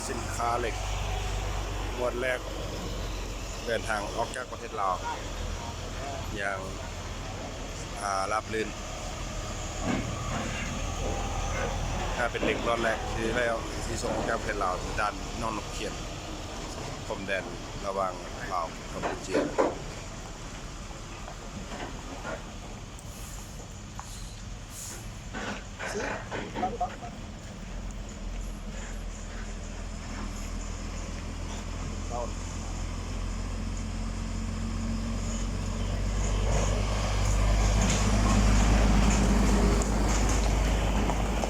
ສິນຄ້າເຫຼັກ ງວດແລກເດີນທາງອອກຈາກປະເທດລາວຢ່າງ ອາ ລາບລື່ນ. ຖ້າເປັນເຫຼັກລອດແລກທີ່ແລ້ວ ທີ່ສົ່ງອອກຈາກປະເທດລາວ ດ່ານໜອງນົກຂຽນ ພົມແດນລະຫວ່າງລາວກັບກຳປູເຈຍ. ຊື້